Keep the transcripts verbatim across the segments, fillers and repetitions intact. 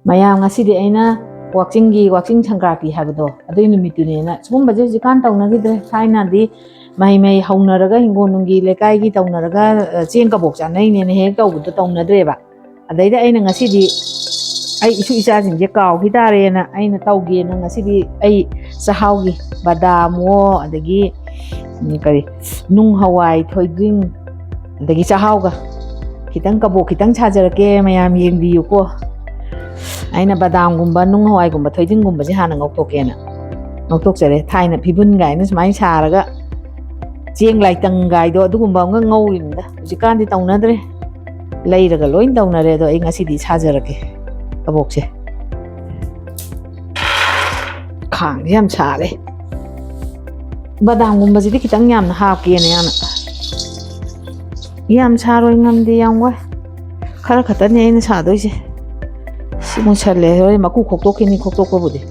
ꯃꯌꯥꯝ, ꯉꯁꯤꯗꯤ ꯑꯩꯅ ꯋꯥꯛꯆꯤꯡꯒꯤ, ꯋꯥꯛꯆꯤꯡ ꯁꯪꯀ꯭ꯔꯥꯟꯇꯤ ꯍꯥꯏꯕꯗꯣ ꯑꯗꯨꯒꯤ ꯅꯨꯃꯤꯠꯇꯨꯅꯦꯅ, ꯁꯤꯒꯨꯝꯕꯁꯦ ꯍꯧꯖꯤꯛꯀꯥꯟ ꯇꯧꯅꯈꯤꯗ꯭ꯔꯦ꯫ ꯊꯥꯏꯅꯗꯤ ꯃꯍꯩ ꯃꯍꯩ ꯍꯧꯅꯔꯒ, ꯍꯤꯡꯒꯣꯜ ꯅꯨꯡꯒꯤ ꯂꯩꯀꯥꯏꯒꯤ ꯇꯧꯅꯔꯒ, ꯑ, ꯆꯦꯡ ꯀꯕꯣꯛ ꯆꯥꯅꯩꯅꯦꯅ ꯍꯦꯛ ꯇꯧꯕꯗꯣ ꯇꯧꯅꯗ꯭ꯔꯦꯕ꯫ ꯑꯗꯩꯗ ꯑꯩꯅ ꯉꯁꯤꯗꯤ ꯑꯩ ꯏꯁꯨ ꯏꯆꯥꯁꯤꯡꯁꯦ ꯀꯥꯎꯈꯤ ꯇꯥꯔꯦꯅ ꯑꯩꯅ ꯇꯧꯒꯦꯅ ꯉꯁꯤꯗꯤ ꯑꯩ ꯆꯥꯛꯍꯥꯎꯒꯤ ꯕꯗꯥꯝꯋꯣ, ꯑꯗꯒꯤ, ꯎꯝ, ꯀꯔꯤ, ꯅꯨꯡ ꯍꯋꯥꯏ, ꯊꯣꯏꯗꯤꯡ, ꯑꯗꯒꯤ ꯆꯥꯛꯍꯥꯎꯒ ꯈꯤꯇꯪ ꯀꯕꯣꯛ ꯈꯤꯇꯪ ꯁꯥꯖꯔꯛꯀꯦ, ꯃꯌꯥꯝ ꯌꯦꯡꯕꯤꯌꯨꯀꯣ꯫ ꯑꯩꯅ ꯕꯗꯥꯝꯒꯨꯝꯕ, ꯅꯨꯡ ꯍꯋꯥꯏꯒꯨꯝꯕ, ꯊꯣꯏꯗꯤꯡꯒꯨꯝꯕꯁꯦ ꯍꯥꯟꯅ ꯉꯧꯊꯣꯛꯀꯦꯅ ꯉꯧꯊꯣꯛꯆꯔꯦ꯫ ꯊꯥꯏꯅ ꯐꯤꯕꯨꯟ ꯀꯥꯏꯅ ꯁꯨꯃꯥꯏꯅ ꯁꯥꯔꯒ ꯆꯦꯡ ꯂꯥꯏꯇꯪꯒꯥꯏꯗꯣ ꯑꯗꯨꯒꯨꯝꯕ ꯑꯃꯒ ꯉꯧꯔꯤꯅꯤꯗ꯫ ꯍꯧꯖꯤꯛꯀꯥꯟꯗꯤ ꯇꯧꯅꯗ꯭ꯔꯦ, ꯂꯩꯔꯒ ꯂꯣꯏ ꯇꯧꯅꯔꯦ꯫ ꯑꯗꯣ ꯑꯩ ꯉꯁꯤꯗꯤ ꯁꯥꯖꯔꯒꯦ ꯀꯕꯣꯛꯁꯦ꯫ ꯈꯥꯡꯁꯦ ꯌꯥꯝ ꯁꯥꯔꯦ꯫ ꯕꯗꯥꯝꯒꯨꯝꯕꯁꯤꯗꯤ ꯈꯤꯇꯪ ꯌꯥꯝꯅ ꯍꯥꯞꯀꯦꯅ ꯌꯥꯝꯅ꯫ ꯌꯥꯝ ꯁꯥꯔꯣꯏ, ꯉꯝꯗꯦ, ꯌꯥꯝ ꯋꯥꯏ꯫ ꯈꯔ ꯈꯛꯇꯅꯦ ꯑꯩꯅ ꯁꯥꯗꯣꯏꯁꯦ꯫ ꯁꯤ ꯃꯨꯟꯁꯜꯂꯦ, ꯍꯣꯔꯦꯟ ꯃꯀꯨ ꯈꯣꯛꯇꯣꯛꯈꯤꯅꯤ, ꯈꯣꯛꯇꯣꯛꯄꯕꯨꯗꯤ꯫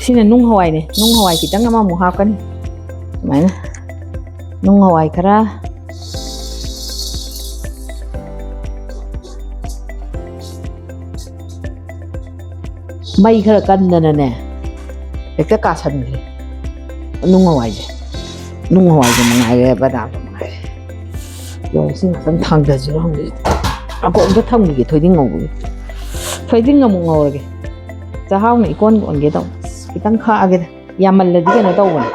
ꯁꯤꯅ ꯅꯨꯡ ꯍꯋꯥꯏꯅꯦ꯫ ꯅꯨꯡ ꯍꯋꯥꯏ ꯈꯤꯇꯪ ꯑꯃꯃꯨꯛ ꯍꯥꯞꯀꯅꯤ꯫ ꯁꯨꯃꯥꯏꯅ ꯅꯨꯡ ꯍꯋꯥꯏ ꯈꯔ, ꯃꯩ ꯈꯔ ꯀꯟꯗꯅꯅꯦ, ꯍꯦꯛꯇ ꯀꯥꯁꯟꯈ꯭ꯔꯦ ꯅꯨꯡ ꯍꯋꯥꯏꯁꯦ꯫ ꯅꯨꯡ ꯍꯋꯥꯏꯁꯦ ꯃꯉꯥꯏꯔꯦ, ꯕꯗꯥꯝꯁꯨ ꯃꯉꯥꯏꯔꯦ꯫ ꯑꯗꯣ ꯁꯤ ꯉꯥꯛꯇꯪ ꯊꯥꯡꯊꯁꯤꯔꯣ ꯈꯪꯗꯦ꯫ ꯑꯀꯣ ꯑꯝꯇ ꯊꯝꯈꯤꯒꯦ ꯊꯣꯏꯗꯤꯡ ꯉꯧꯕꯒꯤ꯫ ꯊꯣꯏꯗꯤꯡ ꯑꯃꯨꯛ ꯉꯧꯔꯒꯦ꯫ ꯆꯥꯛꯍꯥꯎꯅ ꯏꯀꯣꯟ ꯀꯣꯟꯒꯦ ꯇꯧꯕ꯫ ꯈꯤꯇꯪ ꯈꯥꯛꯑꯒꯦꯗ꯫ ꯌꯥꯝꯃꯜꯂꯗꯤ ꯀꯩꯅꯣ ꯇꯧꯕꯅꯦ꯫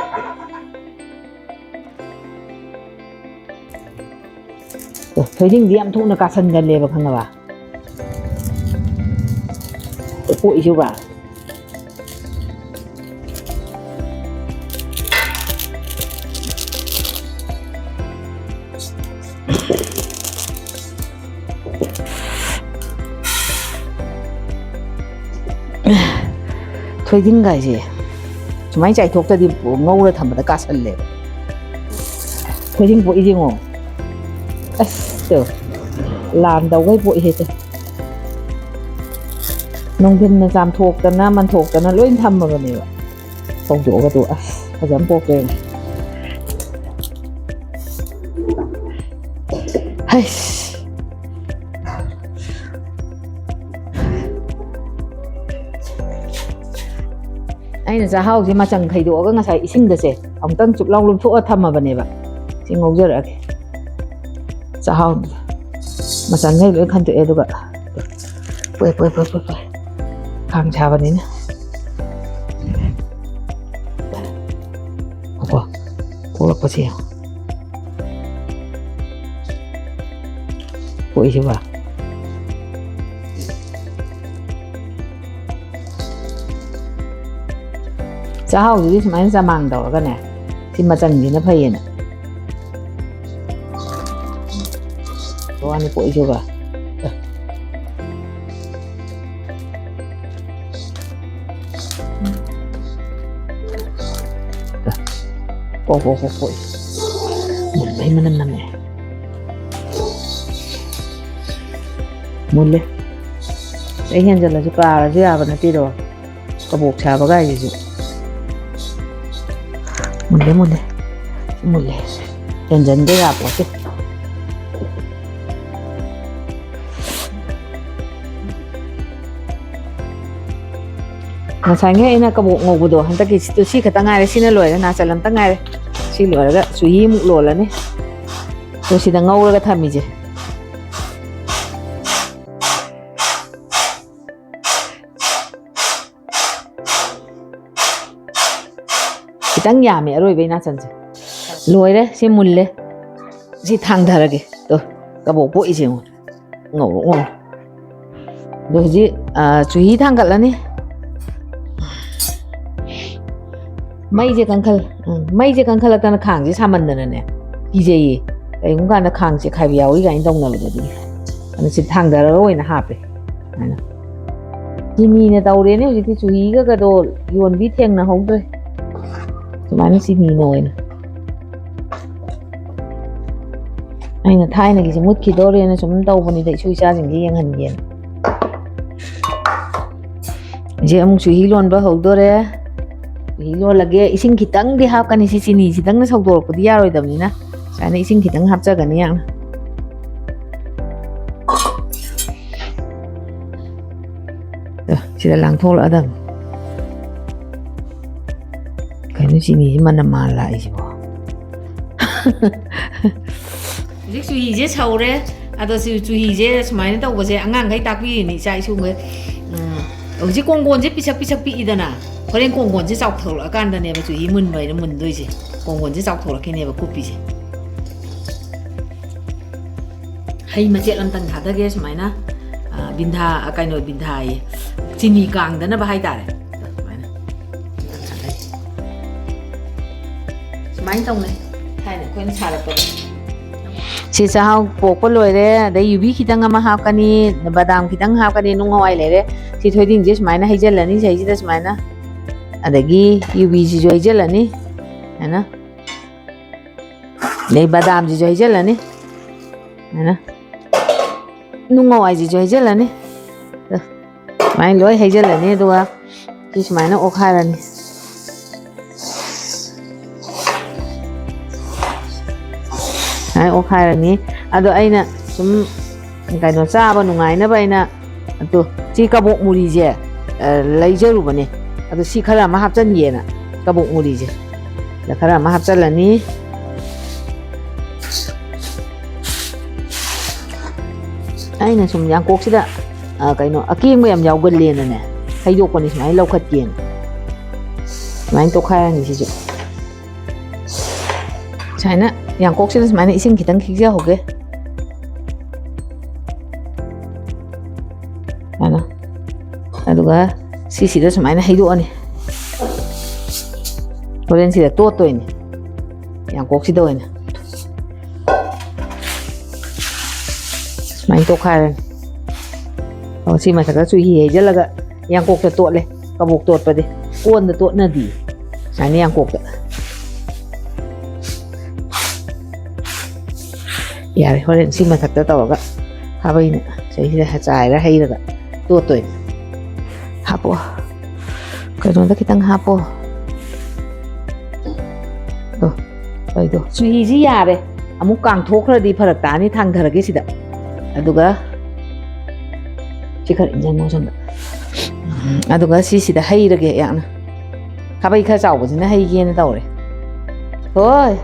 ꯑꯣ, ꯊꯣꯏꯗꯤꯡꯗꯤ ꯌꯥꯝ ꯊꯨꯅ ꯀꯥꯁꯟꯒꯜꯂꯦꯕ, ꯈꯪꯉꯕ? ꯀꯣꯛꯏꯁꯤꯕ꯫ ꯊꯣꯏꯗꯤꯡꯒꯥꯏꯁꯦ ꯁꯨꯃꯥꯏꯅ ꯆꯥꯏꯊꯣꯛꯇꯗꯤ ꯉꯧꯔ ꯊꯝꯕꯗ ꯀꯥꯁꯜꯂꯦꯕ꯫ ꯊꯣꯏꯗꯤꯡ ꯄꯣꯛꯏ ꯌꯦꯡꯉꯣ꯫ ꯑꯁ ꯇꯨ, ꯂꯥꯟ ꯇꯧꯈꯩ ꯄꯣꯛꯏꯁꯦ ꯇꯨ꯫ ꯅꯨꯡꯊꯤꯟꯅ ꯆꯥꯝꯊꯣꯛꯇꯅ ꯃꯟꯊꯣꯛꯇꯅ ꯂꯣꯏ ꯊꯝꯃꯕꯅꯦꯕ꯫ ꯐꯧꯗꯣꯛꯑꯒ ꯇꯨ, ꯑꯁ ꯐꯖꯅ ꯄꯣꯛꯇꯣꯏꯅꯦ꯫ ꯍꯩꯁ꯫ ꯑꯩꯅ ꯆꯥꯛꯍꯥꯎꯁꯦ ꯃꯆꯪ ꯈꯩꯗꯣꯛꯑꯒ ꯉꯁꯥꯏ ꯏꯁꯤꯡꯗꯁꯦ ꯑꯃꯨꯛꯇꯪ ꯆꯨꯞ ꯂꯥꯎ ꯂꯨꯞꯊꯣꯛꯑ ꯊꯝꯃꯕꯅꯦꯕ꯫ ꯁꯤ ꯉꯧꯖꯔꯛꯑꯒꯦ꯫ ꯆꯥꯛꯍꯥꯎ ꯃꯆꯪꯈꯩ ꯂꯣꯏ ꯈꯟꯗꯣꯛꯑꯦ, ꯑꯗꯨꯒ ꯄꯣꯏ, ꯄꯣꯏ, ꯄꯣꯏ, ꯄꯣꯏ, ꯄꯣꯏ꯫ ꯈꯥꯡ ꯁꯥꯕꯅꯤꯅ꯫ ꯉꯥꯏꯈꯣ꯫ ꯄꯣꯛꯂꯛꯄꯁꯦ ꯌꯦꯡꯉꯣ꯫ ꯄꯣꯛꯏꯁꯤꯕ꯫ ꯆꯥꯛꯍꯥꯎꯁꯤꯗꯤ ꯁꯨꯃꯥꯏꯅ ꯆꯃꯥꯡ ꯇꯧꯔꯒꯅꯦ, ꯁꯤ ꯃꯆꯪꯁꯤꯅ ꯐꯩꯌꯦꯅ꯫ ꯋꯥꯅꯤ ꯄꯣꯛꯏꯁꯤꯕ꯫ ꯀꯣ, ꯀꯣ, ꯀꯣ, ꯀꯣ꯫ ꯃꯨꯟꯕꯩ ꯃꯅꯝ ꯅꯝꯃꯛꯑꯦ꯫ ꯃꯨꯜꯂꯦ꯫ ꯑꯩ ꯍꯦꯟꯖꯜꯂꯁꯨ ꯀꯥꯔꯁꯨ ꯌꯥꯕ ꯅꯠꯇꯦꯗꯣ꯫ ꯀꯕꯣꯛ ꯁꯥꯕ ꯀꯥꯏꯁꯤꯁꯨ꯫ ꯃꯨꯜꯂꯦ, ꯃꯨꯜꯂꯦ꯫ ꯃꯨꯜꯂꯦ꯫ ꯍꯦꯟꯖꯟꯕ ꯌꯥꯄꯣꯠꯇꯦ꯫ ꯉꯁꯥꯏꯉꯩ ꯑꯩꯅ ꯀꯕꯣꯛ ꯉꯧꯕꯗꯣ, ꯍꯟꯗꯛꯀꯤ ꯁꯤ, ꯁꯤ ꯈꯛꯇ ꯉꯥꯏꯔꯦ, ꯁꯤꯅ ꯂꯣꯏꯔꯦ, ꯅꯥꯆꯜ ꯑꯝꯇ ꯉꯥꯏꯔꯦ꯫ ꯁꯤ ꯂꯣꯏꯔꯒ ꯆꯨꯍꯤ ꯑꯃꯨꯛ ꯂꯣꯜꯂꯅꯤ꯫ ꯑꯗꯣ ꯁꯤꯗ ꯉꯧꯔꯒ ꯊꯝꯃꯤꯁꯦ꯫ ꯈꯤꯇꯪ ꯌꯥꯝꯃꯦ ꯑꯔꯣꯏꯕꯩ ꯅꯥꯆꯟꯁꯦ꯫ ꯂꯣꯏꯔꯦ, ꯁꯤ ꯃꯨꯜꯂꯦ꯫ ꯁꯤ ꯊꯥꯡꯊꯔꯒꯦ꯫ ꯇꯣ, ꯀꯕꯣꯛ ꯄꯣꯛꯏꯁꯦ ꯌꯦꯡꯉꯣ꯫ ꯉꯧꯔꯣ, ꯉꯧꯔꯣ꯫ ꯑꯗꯣ ꯍꯧꯖꯤꯛ, ꯑ, ꯆꯨꯍꯤ ꯊꯥꯡꯒꯠꯂꯅꯤ꯫ ꯃꯩꯁꯦ ꯀꯟꯈꯠ-, ꯎꯝ, ꯃꯩꯁꯦ ꯀꯟꯈꯠꯂꯛꯇꯅ ꯈꯥꯡꯁꯦ ꯁꯥꯃꯟꯗꯅꯅꯦ ꯀꯤꯖꯩꯌꯦ꯫ ꯀꯩꯒꯨꯝꯕ ꯀꯥꯟꯗ ꯈꯥꯡ ꯆꯦꯛꯈꯥꯏꯕ ꯌꯥꯎꯏ ꯀꯥꯏꯅ ꯇꯧꯅꯕꯗꯣ ꯑꯗꯨꯒꯤ꯫ ꯑꯗꯨꯅ ꯁꯤ ꯊꯥꯡꯗꯔꯒ ꯑꯣꯏꯅ ꯍꯥꯞꯄꯦ꯫ ꯁꯨꯃꯥꯏꯅ꯫ ꯆꯤꯅꯤꯅ ꯇꯧꯔꯦꯅꯦ ꯍꯧꯖꯤꯛꯇꯤ, ꯆꯨꯍꯤꯒꯒꯗꯣ ꯌꯣꯟꯕꯤ ꯊꯦꯡꯅꯍꯧꯗ꯭ꯔꯦ꯫ ꯁꯨꯃꯥꯏꯅ ꯆꯤꯅꯤꯅ ꯑꯣꯏꯅ꯫ ꯑꯩꯅ ꯊꯥꯏꯅꯒꯤꯁꯦ ꯃꯨꯠꯈꯤꯗꯧꯔꯦꯅ ꯁꯨꯝ ꯇꯧꯕꯅꯤꯗ, ꯏꯁꯨ ꯏꯆꯥꯁꯤꯡꯁꯦ ꯌꯦꯡꯍꯟꯒꯦꯅ꯫ ꯏꯆꯦ, ꯑꯃꯨꯛ ꯆꯨꯍꯤ ꯂꯣꯟꯕ ꯍꯧꯗꯣꯔꯦ꯫ ꯆꯨꯍꯤ ꯂꯣꯜꯂꯒꯦ꯫ ꯏꯁꯤꯡ ꯈꯤꯇꯪꯗꯤ ꯍꯥꯞꯀꯅꯤ, ꯁꯤ ꯆꯤꯅꯤꯁꯤꯗꯪꯅ ꯁꯧꯗꯣꯔꯛꯄꯗꯤ ꯌꯥꯔꯣꯏꯗꯕꯅꯤꯅ꯫ ꯁꯨꯃꯥꯏꯅ ꯏꯁꯤꯡ ꯈꯤꯇꯪ ꯍꯥꯞꯆꯒꯅꯤ ꯌꯥꯝꯅ꯫ ꯑ, ꯁꯤꯗ ꯂꯥꯡꯊꯣꯛꯂꯛꯑꯗꯕꯅꯤ꯫ ꯀꯩꯅꯣ ꯆꯤꯅꯤꯁꯤ ꯃꯅꯝ ꯃꯥꯟ ꯂꯥꯛꯏꯁꯤꯕꯣ? ꯍꯧꯖꯤꯛ ꯆꯨꯍꯤꯁꯦ ꯁꯧꯔꯦ꯫ ꯑꯗꯣ ꯁꯤ ꯆꯨꯍꯤꯁꯦ ꯁꯨꯃꯥꯏꯅ ꯇꯧꯕꯁꯦ ꯑꯉꯥꯡꯈꯩ ꯇꯥꯛꯄꯤꯔꯤꯅꯤ, ꯏꯆꯥ ꯏꯁꯨꯈꯩ꯫ ꯎꯝ, ꯍꯧꯖꯤꯛ ꯀꯣꯡꯒꯣꯟꯁꯦ ꯄꯤꯁꯛ ꯄꯤꯁꯛ ꯄꯤꯛꯏꯗꯅ, ꯍꯣꯔꯦꯟ ꯀꯣꯡꯒꯣꯟꯁꯦ ꯆꯥꯎꯊꯣꯛꯂꯛꯑꯀꯥꯟꯗꯅꯦꯕ ꯆꯨꯍꯤ ꯃꯨꯟꯕ ꯍꯥꯏꯅ ꯃꯨꯟꯗꯣꯏꯁꯦ꯫ ꯀꯣꯡꯒꯣꯟꯁꯦ ꯆꯥꯎꯊꯣꯛꯂꯛꯈꯤꯅꯦꯕ ꯀꯨꯞꯄꯤꯁꯦ꯫ ꯍꯩ ꯃꯆꯦꯠ ꯑꯝꯇꯪ ꯊꯥꯗꯒꯦ ꯁꯨꯃꯥꯏꯅ꯫ ꯑ, ꯕꯤꯟꯙꯥ, ꯑ, ꯀꯩꯅꯣ, ꯕꯤꯟꯙꯥ ꯍꯥꯏꯌꯦ, ꯆꯤꯅꯤ ꯀꯥꯡꯗꯅꯕ ꯍꯥꯏꯇꯥꯔꯦ꯫ ꯁꯨꯃꯥꯏꯅ꯫ ꯁꯨꯃꯥꯏꯅ ꯇꯧꯅꯩ ꯊꯥꯏꯅ ꯑꯩꯈꯣꯏꯅ ꯁꯥꯔꯛꯄꯗ꯫ ꯁꯤ ꯆꯥꯛꯍꯥꯎ ꯄꯣꯛꯄ ꯂꯣꯏꯔꯦ, ꯑꯗꯩ ꯌꯨꯕꯤ ꯈꯤꯇꯪ ꯑꯃ ꯍꯥꯞꯀꯅꯤ, ꯕꯗꯥꯝ ꯈꯤꯇꯪ ꯍꯥꯞꯀꯅꯤ, ꯅꯨꯡ ꯍꯋꯥꯏ ꯂꯩꯔꯦ꯫ ꯁꯤ ꯊꯣꯏꯗꯤꯡꯁꯦ ꯁꯨꯃꯥꯏꯅ ꯍꯩꯖꯤꯜꯂꯅꯤ ꯁꯤꯁꯤꯗ ꯁꯨꯃꯥꯏꯅ, ꯑꯗꯒꯤ ꯌꯨꯕꯤꯁꯤꯁꯨ ꯍꯩꯖꯤꯜꯂꯅꯤ ꯁꯨꯃꯥꯏꯅ, ꯑꯗꯩ ꯕꯗꯥꯝꯁꯤꯁꯨ ꯍꯩꯖꯤꯜꯂꯅꯤ ꯁꯨꯃꯥꯏꯅ, ꯅꯨꯡ ꯍꯋꯥꯏꯁꯤꯁꯨ ꯍꯩꯖꯤꯜꯂꯅꯤ꯫ ꯁꯨꯃꯥꯏꯅ ꯂꯣꯏ ꯍꯩꯖꯤꯜꯂꯅꯤ, ꯑꯗꯨꯒ ꯁꯤ ꯁꯨꯃꯥꯏꯅ ꯑꯣꯠꯈꯥꯏꯔꯅꯤ꯫ ꯁꯨꯃꯥꯏꯅ ꯑꯣꯠꯈꯥꯏꯔꯅꯤ꯫ ꯑꯗꯣ ꯑꯩꯅ ꯁꯨꯝ ꯀꯩꯅꯣ ꯆꯥꯕ ꯅꯨꯡꯉꯥꯏꯅꯕ ꯑꯩꯅ ꯑꯗꯣ ꯁꯤ ꯀꯕꯣꯛ ꯃꯨꯔꯤꯁꯦ, ꯑ, ꯂꯩꯖꯔꯨꯕꯅꯦ꯫ ꯑꯗꯣ ꯁꯤ ꯈꯔ ꯑꯃ ꯍꯥꯞꯆꯤꯟꯒꯦꯅ ꯀꯕꯣꯛ ꯃꯨꯔꯤꯁꯦ꯫ ꯁꯤꯗ ꯈꯔ ꯑꯃ ꯍꯥꯞꯆꯤꯜꯂꯅꯤ꯫ ꯑꯩꯅ ꯁꯨꯝ ꯌꯥꯡꯀꯣꯛꯁꯤꯗ, ꯑ, ꯀꯩꯅꯣ ꯑꯀꯦꯡꯕ ꯌꯥꯝ ꯌꯥꯎꯒꯜꯂꯦꯅꯅꯦ, ꯍꯩꯗꯣꯛꯄꯅꯤ ꯁꯨꯃꯥꯏꯅ ꯂꯧꯈꯠꯀꯦꯅ꯫ ꯁꯨꯃꯥꯏꯅ ꯇꯣꯈꯥꯏꯔꯅꯤ ꯁꯤꯁꯨ꯫ ꯁꯨꯃꯥꯏꯅ ꯌꯥꯡꯀꯣꯛꯁꯤꯗ ꯁꯨꯃꯥꯏꯅ ꯏꯁꯤꯡ ꯈꯤꯇꯪ ꯈꯤꯛꯆꯍꯧꯒꯦ꯫ ꯁꯨꯃꯥꯏꯅ꯫ ꯑꯗꯨꯒ ꯁꯤꯁꯤꯗ ꯁꯨꯃꯥꯏꯅ ꯍꯩꯗꯣꯛꯑꯅꯤ꯫ ꯍꯣꯔꯦꯟ ꯁꯤꯗ ꯇꯣꯠꯇꯣꯏꯅꯤ꯫ ꯌꯥꯡꯀꯣꯛꯁꯤꯗ ꯑꯣꯏꯅ꯫ ꯁꯨꯃꯥꯏꯅ ꯇꯣꯠꯈꯥꯏꯔꯅꯤ꯫ ꯑꯣ, ꯁꯤ ꯃꯊꯛꯇ ꯆꯨꯍꯤ ꯍꯩꯖꯤꯜꯂꯒ ꯌꯥꯡꯀꯣꯛꯇ ꯇꯣꯠꯂꯦ꯫ ꯀꯕꯣꯛ ꯇꯣꯠꯄꯗꯤ ꯀꯣꯟꯗ ꯇꯣꯠꯅꯗꯤ꯫ ꯁꯨꯃꯥꯏꯅ ꯌꯥꯡꯀꯣꯛꯇ꯫ ꯌꯥꯔꯦ, ꯍꯣꯔꯦꯟ ꯁꯤ ꯃꯊꯛꯇ ꯇꯧꯔꯒ ꯈꯥꯕꯩꯅ ꯁꯤꯗꯩꯁꯤꯗ ꯆꯥꯏꯔ ꯍꯩꯔꯒ ꯇꯣꯠꯇꯣꯏꯅꯦ꯫ ꯍꯥꯞꯄꯣ, ꯀꯩꯅꯣꯗ ꯈꯤꯇꯪ ꯍꯥꯞꯄꯣ꯫ ꯑꯗꯣ, ꯀꯩꯗꯣ, ꯆꯨꯍꯤꯁꯤ ꯌꯥꯔꯦ꯫ ꯑꯃꯨꯛ ꯀꯥꯡꯊꯣꯛꯈ꯭ꯔꯗꯤ ꯐꯔꯛ ꯇꯥꯅꯤ, ꯊꯥꯡꯊꯔꯒꯦ ꯁꯤꯗ꯫ ꯑꯗꯨꯒ ꯁꯤ ꯈꯔ ꯏꯟꯖꯟꯉꯣ ꯁꯣꯝꯗ꯫ ꯎꯝ, ꯑꯗꯨꯒ ꯁꯤꯁꯤꯗ ꯍꯩꯔꯒꯦ ꯌꯥꯝꯅ꯫ ꯈꯥꯕꯩ ꯈꯔ ꯆꯥꯎꯕꯁꯤꯅ ꯍꯩꯒꯦꯅ ꯇꯧꯔꯦ꯫ ꯍꯣꯏ,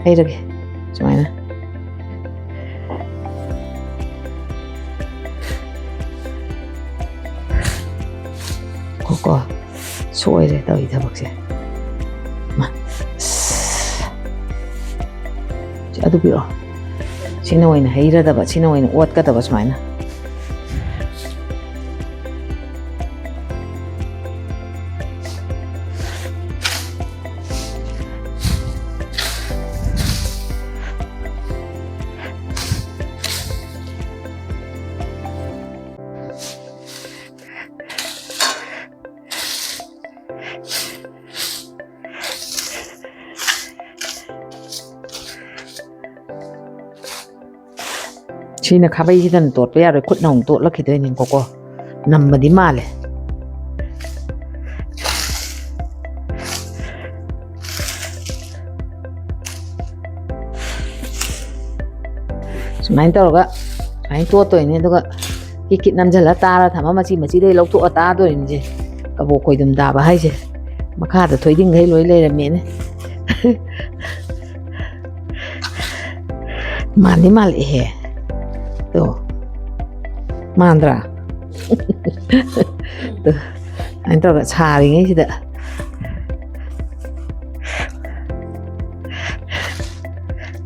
ꯍꯩꯔꯒꯦ ꯁꯨꯃꯥꯏꯅ꯫ ꯀꯣ, ꯀꯣ, ꯁꯣꯏꯔꯦ ꯇꯧꯔꯤ ꯊꯕꯛꯁꯦ꯫ ꯃꯥ, ꯑꯁ꯫ ꯑꯗꯨ ꯄꯤꯔꯛꯑꯣ꯫ ꯁꯤꯅ ꯑꯣꯏꯅ ꯍꯩꯔꯗꯕ, ꯁꯤꯅ ꯑꯣꯏꯅ ꯑꯣꯠꯀꯗꯕ ꯁꯨꯃꯥꯏꯅ꯫ ꯁꯤꯅ ꯈꯥꯕꯩꯁꯤꯗꯅ ꯇꯣꯠꯄ ꯌꯥꯔꯣꯏ, ꯈꯨꯠꯅ ꯑꯃꯨꯛ ꯇꯣꯠꯂꯛꯈꯤꯗꯣꯏꯅꯤꯀꯣ꯫ ꯅꯝꯕꯗꯤ ꯃꯥꯜꯂꯦ꯫ ꯁꯨꯃꯥꯏꯅ ꯇꯧꯔꯒ ꯁꯨꯃꯥꯏꯅ ꯇꯣꯠꯇꯣꯏꯅꯦ, ꯑꯗꯨꯒ ꯀꯤꯠ ꯀꯤꯠ ꯅꯝꯁꯤꯜꯂ ꯇꯥꯔ ꯊꯝꯃ ꯃꯆꯤ ꯃꯆꯤꯗꯩ ꯂꯧꯊꯣꯛꯑ ꯇꯥꯗꯣꯏꯅꯤꯁꯦ꯫ ꯀꯕꯣꯛ ꯈꯣꯏꯗꯨꯝ ꯇꯥꯕ ꯍꯥꯏꯁꯦ꯫ ꯃꯈꯥꯗ ꯊꯣꯏꯗꯤꯡꯈꯩ ꯂꯣꯏ ꯂꯩꯔꯝꯃꯦꯅꯦ꯫ ꯃꯥꯟꯗꯤ ꯃꯥꯜꯂꯛꯑꯦꯍꯦ꯫ ꯇꯣ꯫ ꯃꯥꯟꯗ꯭ꯔꯥ? ꯇꯣ꯫ ꯑꯗꯨꯃꯥꯏꯅ ꯇꯧꯔꯒ ꯁꯥꯔꯤꯉꯩꯁꯤꯗ꯫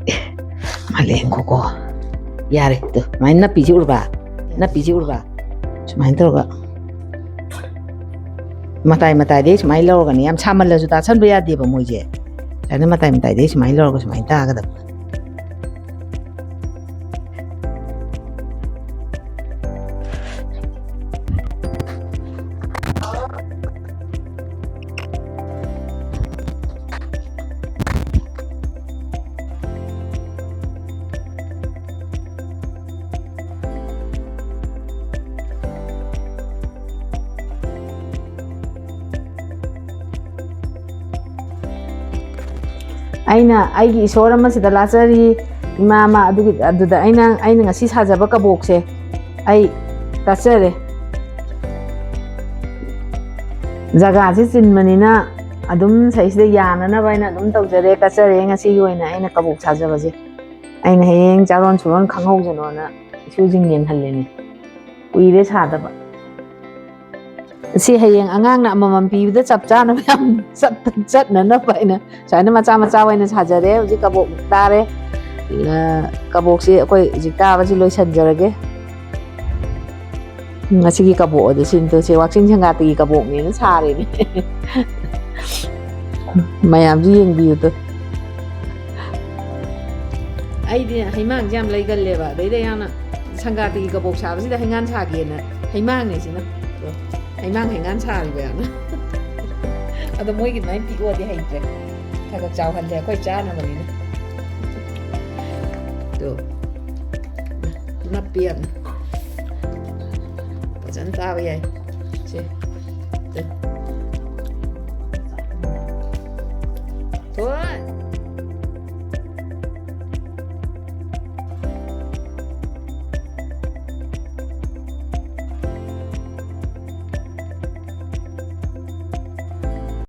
ꯑꯦ, ꯃꯥꯜꯂꯛꯑꯦ, ꯉꯥꯏꯈꯣꯀꯣ꯫ ꯌꯥꯔꯦ꯫ ꯇꯣ꯫ ꯁꯨꯃꯥꯏꯅ ꯅꯞꯄꯤꯁꯤ ꯎꯔꯕ? ꯅꯞꯄꯤꯁꯤ ꯎꯔꯕ? ꯁꯨꯃꯥꯏꯅ ꯇꯧꯔꯒ꯫ ꯃꯇꯥꯏ ꯃꯇꯥꯏꯗꯩ ꯁꯨꯃꯥꯏꯅ ꯂꯧꯔꯒꯅꯦ, ꯌꯥꯝ ꯁꯥꯃꯜꯂꯁꯨ ꯇꯥꯁꯟꯕ ꯌꯥꯗꯦꯕ ꯃꯣꯏꯁꯦ꯫ ꯁꯨꯃꯥꯏꯅ ꯃꯇꯥꯏ ꯃꯇꯥꯏꯗꯩ ꯁꯨꯃꯥꯏꯅ ꯂꯧꯔꯒ ꯁꯨꯃꯥꯏꯅ ꯇꯥꯒꯗꯕ꯫ ꯑꯩꯅ ꯑꯩꯒꯤ ꯏꯁꯣꯔ ꯑꯃꯁꯤꯗ ꯂꯥꯠꯆꯔꯤ, ꯏꯃꯥ ꯑꯃ꯫ ꯑꯗꯨꯒꯤ, ꯑꯗꯨꯗ ꯑꯩꯅ, ꯑꯩꯅ ꯉꯁꯤ ꯁꯥꯖꯕ ꯀꯕꯣꯛꯁꯦ ꯑꯩ ꯀꯠꯆꯔꯦ꯫ ꯖꯒꯥꯁꯦ ꯆꯤꯟꯕꯅꯤꯅ ꯑꯗꯨꯝ ꯁꯤꯗꯩꯁꯤꯗ ꯌꯥꯅꯅꯕ ꯑꯩꯅ ꯑꯗꯨꯝ ꯇꯧꯖꯔꯦ, ꯀꯠꯆꯔꯦ꯫ ꯉꯁꯤꯒꯤ ꯑꯣꯏꯅ ꯑꯩꯅ ꯀꯕꯣꯛ ꯁꯥꯖꯕꯁꯦ ꯑꯩꯅ ꯍꯌꯦꯡ ꯆꯥꯔꯣꯟ ꯁꯨꯔꯣꯟ ꯈꯪꯍꯧꯁꯅꯣꯅ ꯏꯁꯨꯁꯤꯡ ꯌꯦꯡꯍꯜꯂꯤꯅꯦ꯫ ꯀꯨꯏꯔꯦ ꯁꯥꯗꯕ꯫ ꯁꯤ ꯍꯌꯦꯡ ꯑꯉꯥꯡꯅ ꯑꯃꯃꯝ ꯄꯤꯕꯗ ꯆꯞ ꯆꯥꯅꯕ, ꯌꯥꯝ ꯆꯠ-, ꯆꯠꯅꯅꯕ ꯍꯥꯏꯅ ꯁꯨꯃꯥꯏꯅ ꯃꯆꯥ ꯃꯆꯥ ꯑꯣꯏꯅ ꯁꯥꯖꯔꯦ꯫ ꯍꯧꯖꯤꯛ ꯀꯕꯣꯛ ꯇꯥꯔꯦ꯫ ꯑ, ꯀꯕꯣꯛꯁꯤ ꯑꯩꯈꯣꯏ ꯍꯧꯖꯤꯛ ꯇꯥꯕꯁꯤ ꯂꯣꯏꯁꯤꯟꯖꯔꯒꯦ꯫ ꯉꯁꯤꯒꯤ ꯀꯕꯣꯛ ꯑꯗꯨ ꯁꯤꯟꯗꯣꯏꯁꯦ ꯋꯥꯛꯆꯤꯡ ꯁꯪꯒꯥꯇꯒꯤ ꯀꯕꯣꯛꯅꯦꯅ ꯁꯥꯔꯤꯅꯦ꯫ ꯃꯌꯥꯝꯁꯨ ꯌꯦꯡꯕꯤꯌꯨ ꯇꯨ꯫ ꯑꯩꯗꯤ ꯍꯩꯃꯥꯡꯁꯦ ꯌꯥꯝ ꯂꯩꯒꯜꯂꯦꯕ, ꯑꯗꯩꯗ ꯌꯥꯝꯅ ꯁꯪꯒꯥꯇꯤꯒꯤ ꯀꯕꯣꯛ ꯁꯥꯕꯁꯤꯗ ꯍꯩꯉꯥꯟ ꯁꯥꯒꯦꯅ ꯍꯩꯃꯥꯡꯅꯦ ꯁꯤꯅ꯫ ꯑꯗꯣ ꯍꯩꯃꯥꯡ ꯍꯩꯉꯥꯟ ꯁꯥꯔꯤꯕ ꯌꯥꯝꯅ꯫ ꯑꯗꯣ ꯃꯣꯏꯒꯤ ꯑꯗꯨꯃꯥꯏꯅ ꯄꯤꯛꯑꯣꯗꯤ ꯍꯩꯇ꯭ꯔꯦ꯫ ꯈꯔ ꯈꯔ ꯆꯥꯎꯍꯜꯂꯦ ꯑꯩꯈꯣꯏ ꯆꯥꯅꯕꯅꯤꯅ꯫ ꯑꯗꯣ ꯅꯞꯄꯤ ꯌꯥꯝꯅ꯫ ꯐꯖꯅ ꯆꯥꯕ ꯌꯥꯏ꯫ ꯁꯦ꯫ ꯇꯨ꯫ ꯍꯣꯏ꯫